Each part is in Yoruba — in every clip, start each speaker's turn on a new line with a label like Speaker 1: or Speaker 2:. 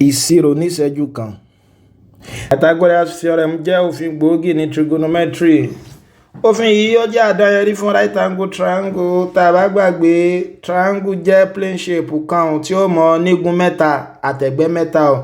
Speaker 1: Ìṣirò níṣẹ́jú kan. Pythagoras theorem jẹ́ òfin gbòógì ní trigonometry. Òfin yìí, ó jẹ́ àdáyanrí fún right angle triangle. Tá a bá gbàgbé, triangle jẹ́ plane shape kan tí ó mọ nígun mẹ́ta àtẹ̀gbẹ́ mẹ́ta o.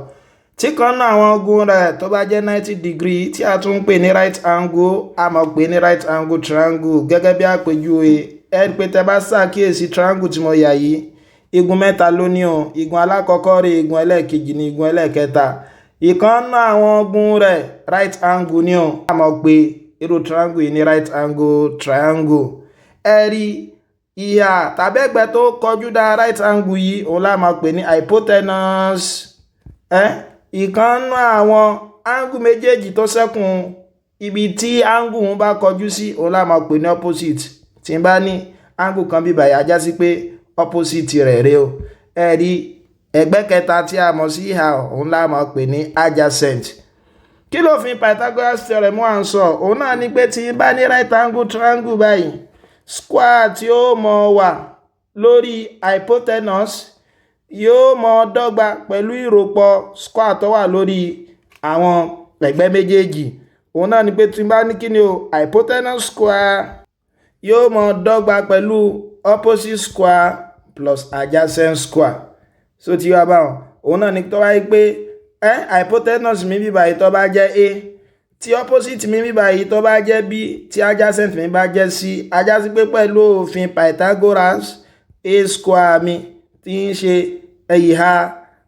Speaker 1: Tí kan náà àwọn igun rẹ̀ tó bá jẹ́ 90 degree, tí a tún ń pè ní right angle, a mọ̀ pé ní right angle triangle. Gẹ́gẹ́ bí àpèjúwe, ẹ rí pé tẹ́ bá ṣàkíyèsí triangle tí mo yà yìí, igun mẹ́ta ló ní o. Igun alákọ̀ọ́kọ́ rí, igun ẹlẹ́ẹ̀kejì ní, igun ẹlẹ́ẹ̀kẹta. Ìkan náà àwọn igun rẹ̀, right angle ní o. A mọ̀ pé irú triangle yìí ní right angle triangle. Ẹ rí ìhà tàbí ẹ̀gbẹ́ tó kọjú dá right angle yìí, òun la máa pè ní hypotenuse. Ẹ ìkan náà àwọn angle méjèèjì tó ṣẹ́kùn, ibi tí angle ń bá kọjú sí, òun la máa pè ní opposite. Tí n bá ní angle kan bí báyìí, á já sí pé opposite rẹ̀ rèé o. Ẹ rí ẹ̀gbẹ́ kẹta tí a mọ̀ sí ìhà, òun la máa pè ní adjacent. Kí ló fi Pythagoras theorem wà ń sọ? Òun náà ni pé tí n bá ní right angle triangle báyìí, square tí ó mọ wà lórí hypotenuse yóò mọ dọ́gba pẹ̀lú ìròpọ̀ square tó wà lórí àwọn ẹ̀gbẹ́ méjèèjì. Òun náà ni pé tí n bá ní kí ni o, hypotenuse square yóò mọ dọ́gba pẹ̀lú opposite square plus adjacent square. So ti wá báwọn, òun náà ni tó wáyé pé ẹ hypotenuse mi bí báyìí tó bá jẹ́ a, tí opposite mi bí báyìí tó bá jẹ́ b, tí adjacent mi bá jẹ́ c, á já sí pé pẹ̀lú òfin Pythagoras, a square mi, tí ń ṣe ìhà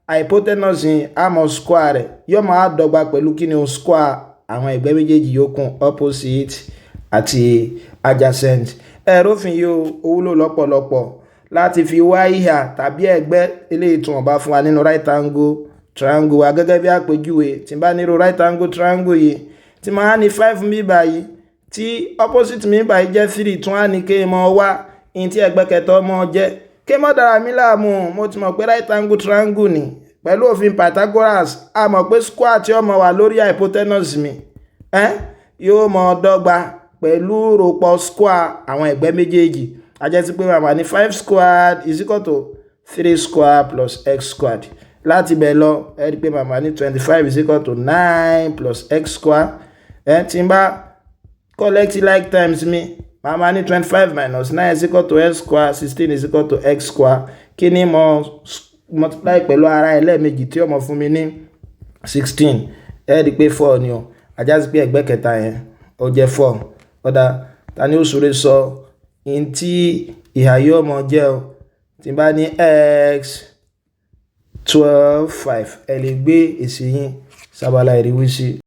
Speaker 1: hypotenuse yìí, a mọ̀ square rẹ̀, yóò máa dọ́gba pẹ̀lú kí ni o, square àwọn ẹ̀gbẹ́ méjèèjì yòókù, opposite àti adjacent. Ẹ̀rọ òfin yìí, ó wúlò lọ́pọ̀lọpọ̀ láti fi wá ìhà tàbí ẹ̀gbẹ́ eléyìí tí wọ́n bá fún wa nínú right angle triangle wa. Gẹ́gẹ́ bí àpèjúwe, tí n bá nírú right angle triangle yìí, tí màá ní 5 mi báyìí, tí opposite mi báyìí jẹ́ 3, tún á ní kí n mọ wá ihun tí ẹgbẹ́ kẹta ọmọ jẹ́. Kí n mọ́ dára mi láàmú, mo ti mọ̀ pé right angle triangle ni. Pẹ̀lú òfin Pythagoras, a mọ̀ pé square tí ó mọ wà lórí hypotenuse mi yóò mọ dọ́gba pẹ̀lú ròpọ̀ square àwọn ẹ̀gbẹ́ méjèèjì. A jẹ́ sí pé màá ní 5 squared is equal to 3 square plus x squared. Láti bẹ̀ lọ, ẹ rí i pé màá ní 25 is equal to 9 plus x square. Ẹ tí n bá collect like terms mi, màá ní 25 minus 9 is equal to x square, 16 is equal to x square. Kí ni mo multiply pẹ̀lú ara ẹ̀ lẹ́ẹ̀mejì tí ó mọ̀ fún mi ní 16? Ẹ rí i pé 4 ni o. A já sí pé ẹ̀gbẹ́ kẹta yẹn, ó jẹ́ 4. Ó dáa, ta ni ó sọ̀rọ̀ sọ ihun tí ìhà yóò mọ jẹ́ o? Tí n bá ní x 12 5, ẹ lè gbé èsì yín sábàlá ìrísí.